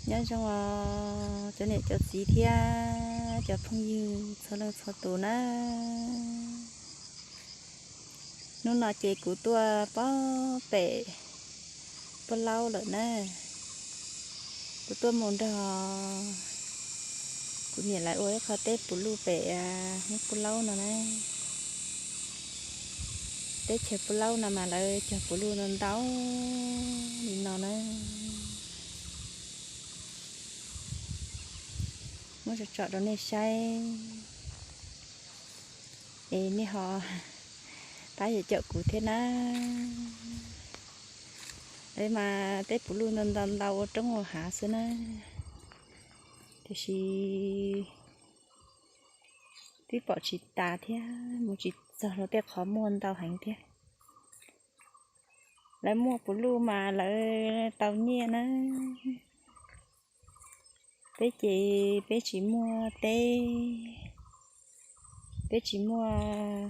Nyob zoo os cov niam cov txiv thiab cov phooj ywg txhua leej txhua tus na. Hnub no ces kuv tuaj pob pem Pub Laub lawm na. Kuv tuaj mus nrog kuv niam lawv ua ib qho teb puv luj pem Pub Laub no na. Teb chaws Pub Laub no mas lawv cog puv luj ntau ntau li no na. Muab tsom tsom rau nej saib es nej ho pab caum kuv thiab na. Lawv mas teb puv luj ntau ntau ntau ua roob ua hav xwb na, tiam sis twb pom tsis tas thiab mus tsis txog rau tej qhov muaj ntau heev thiab. Lawv muaj puv luj mas lawv tau nyiaj na. Peb ces peb tsis muaj teb, peb tsis muaj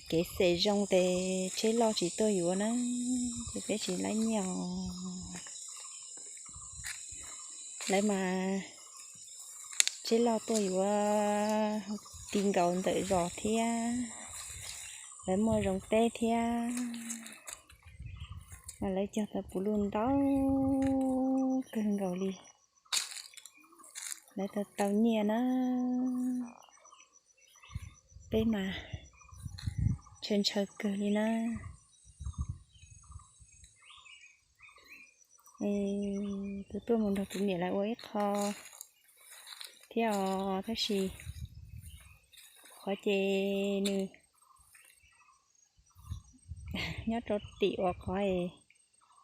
kev xes zoo ces tsheb loj tsis tuaj yuav na, ces peb tsis laib nyiaj os. Lawv mas tsheb loj tuaj yuav ti nkaus ntawm zos thiab, lawv muaj zoo teb thiab, mas lawv cog tau puv luj ntau kawg nkaus li. Lawv tau tau nyiaj na, peb mas ntshaw ntshaw kawg li na. Kuv tuaj mus nrog kuv niam lawv ua ib qho thiab os, tab sis qhov ces nws nyob rau tim uas qhov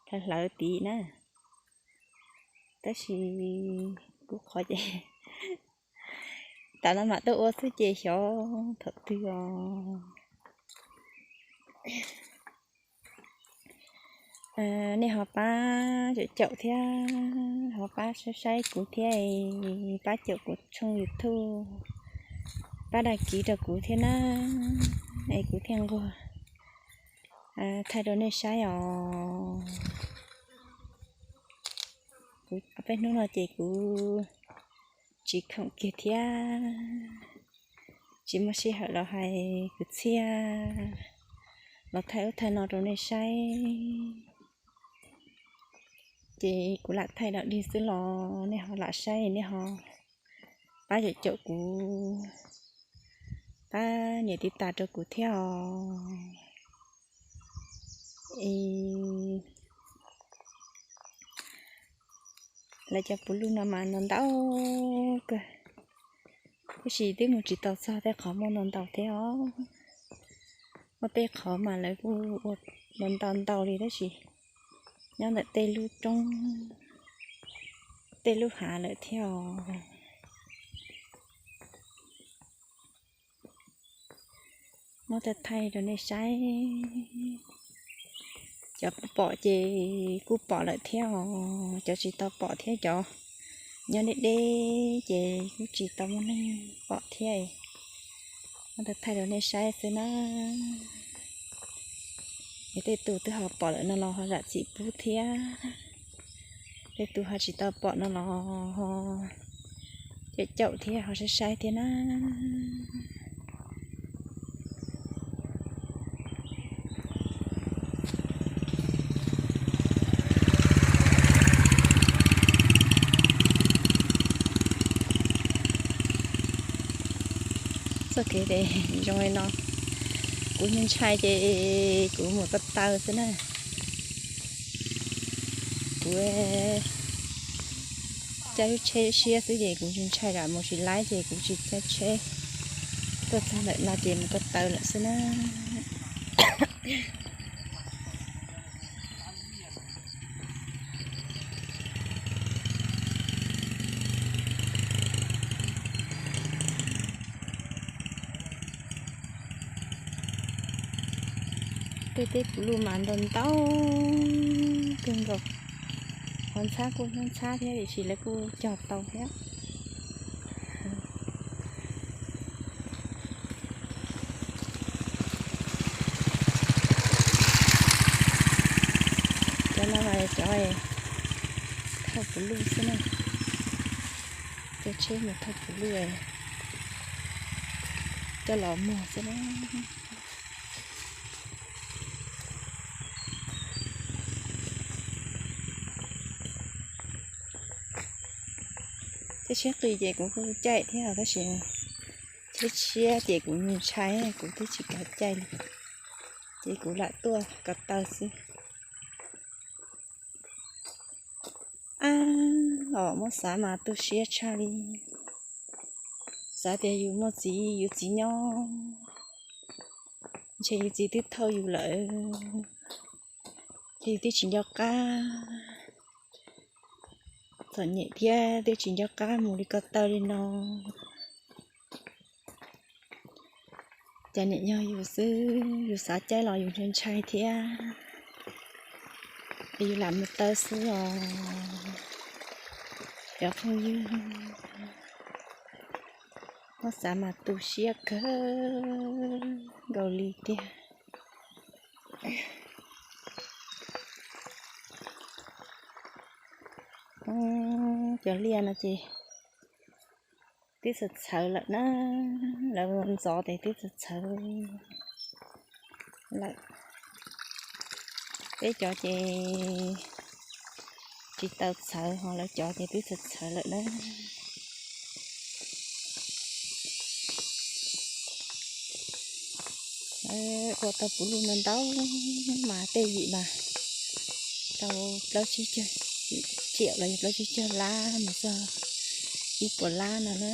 hlawv hlawv tid na, tab sis kuv qhov ces tas no mam tuaj ua xwb ces xyov thaum twg os. Nej ho pab caum caum thiab ho pab saib saib kuv thiab, pab caum kuv tshooj YouTube, pab dag kiv rau kuv thiab na, es kuv thiaj nquag thaij rau nej saib os. Peb hnub no ces kuv tsis khoom kiag thiab, tsis muaj sij hawm los hais kwv txhiaj los thaij ub thaij no rau nej saib. Ces kuv lam thaij dog dig xwb los nej ho lam saib, nej ho pab caum caum kuv, pab nias tiv tas rau kuv thiab os. Lawv cov puv luj no mas ntau ntau kawg, tab sis twb mus tsis tau txog tej qhov muaj ntau ntau thiab os. Muaj tej qhov mas lawv kuj ua ntau ntau li tab sis nyob ntawm tej lub roob tej lub hav lawm thiab os. Muab thaij thaij rau nej saib. Cov pom ces kuj pom lawm thiab os, cov tsis tau pom thiab cov nyob deb deb ces kuj tsis tau muaj neeg pom thiab. Muab thaij thaij rau nej saib xwb na. Es tej tus twb ho pom lawm no los ho zam txim pub thiab, tej tus ho tsis tau pom no los ho caum caum thiab ho saib saib thiab na. Txoj kev zoo li no, kuv ntshai ces kuv mus taw taw xwb na. Kuv caij lub tsheb siab xwb ces kuv ntshai tsam mus tsis laib ces kuv tsis caij tsheb. Tuaj txog ntawm no ces mus taw taw lawm xwb na. Tej teb puv luj mas ntau ntau kawg nkaus. Qhov ntxhab kuj ntxhab thiab tiam sis lawv kuj cog tau thiab. Cov no mas cov thauj puv luj xwb na. Caij tsheb mus thauj puv luj coj los muag xwb na. Tej tsheb qis ces kuv kuj caij thiab tab sis tsheb tshiab ces kuv ntshai, kuv twb tsis kav caij li, ces kuv lam tuaj ko taw xwb. Ab, os, muab xav mas tu siab tshaj li. Xav tias yus muaj txiv, yus txiv nyob, ntshe yus txiv twb thauj yus lawm, ces yus twb tsis nco qab, txom nyem thiab twb tsis nco qab mus li ko taw li no. Cas niam yog yus xwb, yus xav caij los yus ntshai ntshai thiab, es yus lam mus taw xwb os cov phooj ywg. Muab xav mas tu siab kawg nkaus li tiag. Cov liaj no ces twb txhawv txhawv lawm na, lawv ntxov tes twb txhawv txhawv lawm. Peb cov ces tsis tau txhawv, ho lawv cov ces twb txhawv txhawv lawm na. Ua tau puv luj ntau ntau mas tej yim mas tau plaub tsib caug tsiam los yog plaub tsib caug lab mus txog ib puas lab no na.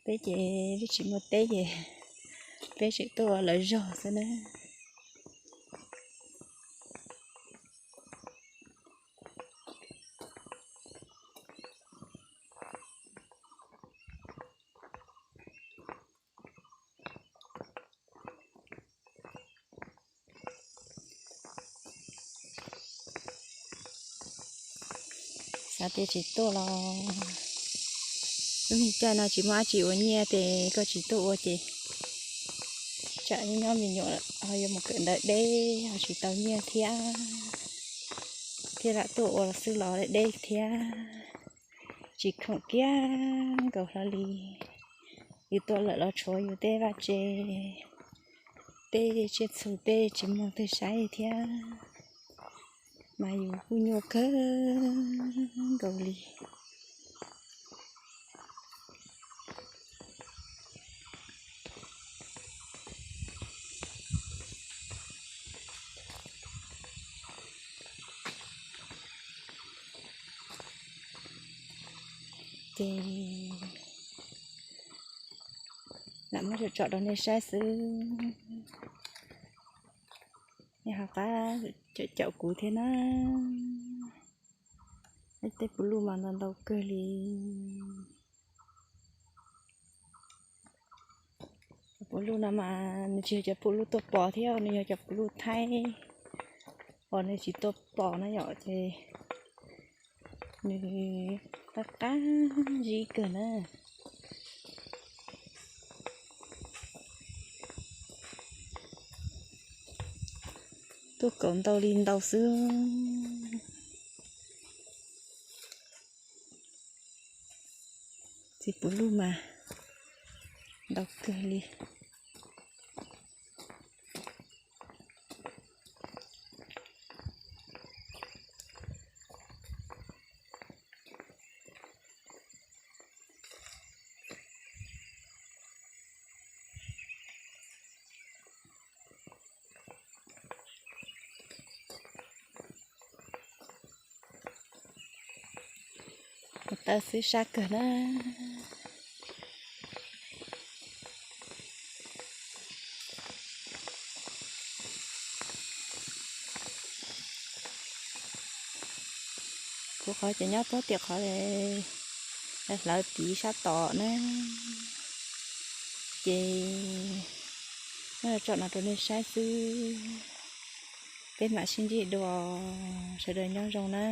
Peb ces twb tsis muaj teb ces peb tseem tuaj ua lawv zog xwb na. Xav tias tsis tuaj los lub neej caij no tsis muaj dab tsi ua nyiaj ces koj tsis tuaj ua ces tsam nyob me nyuam ho yuav mus kawm ntawv deb ho tsis tau nyiaj thiab, thiaj lam tuaj ua xwb los deb thiab. Tsis khoom kiag nkaus hlo li. Yus tuaj lawm los tshuav yus tej vaj tse, tej tsiaj txhu tej tsis muaj twg saib thiab, mas yus kuj nyuaj kawg nkaus li. Ces lam muab tsom tsom rau nej saib xwb. Nej ho qab caum caum kuv thiab na. Tej puv luj mas ntau ntau kawg li. Cov puv luj no mas nws tsis yog cov puv luj tuaj pom thiab, nws yog cov puv luj thaib uas nws tsis tuaj pom na yom, ces nws qab qab zib kawg na. Tuaj kaum ntau li ntau xwb. Txiv puv luj mas ntau kawg li. Taw xwb sab kawg na. Kuv qhov ces nyob puag tim qhov hlawv tid sab tod na, ces muab tsom no rau nej saib xwb. Peb mam sib ntsib dua, sawv daws nyob zoo na.